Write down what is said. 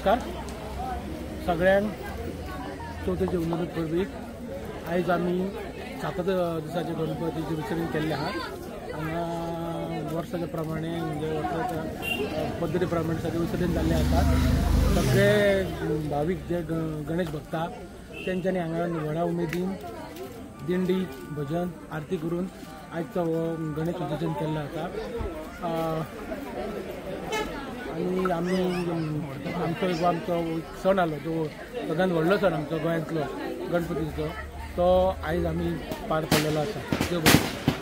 नमस्कार सगळ्यांक चवथीचे उमेदूच परबी. आयज आमी 7 दिसाचे गणपतीचे विसर्जन केल्ले आहा. हांगा वर्साच्या प्रमाणे म्हणजे वर्साच्या पद्दती प्रमाणे सगळे विसर्जन जाल्ले आसा. सगळे भावीक जे गणेश भक्ता तेंच्यांनी हांगा व्हडा उमेदीन दिंडी भजन आरती करून आयचो हो गणेश विसर्जन केल्लो आसा. आनी आमी आमचो एक आमचो सण आसलो जो सगळ्यात व्हडलो सण आमचो गोंयांतलो गणपतीचो, तो आयज आमी पार पडलेलो आसा. देव बरें.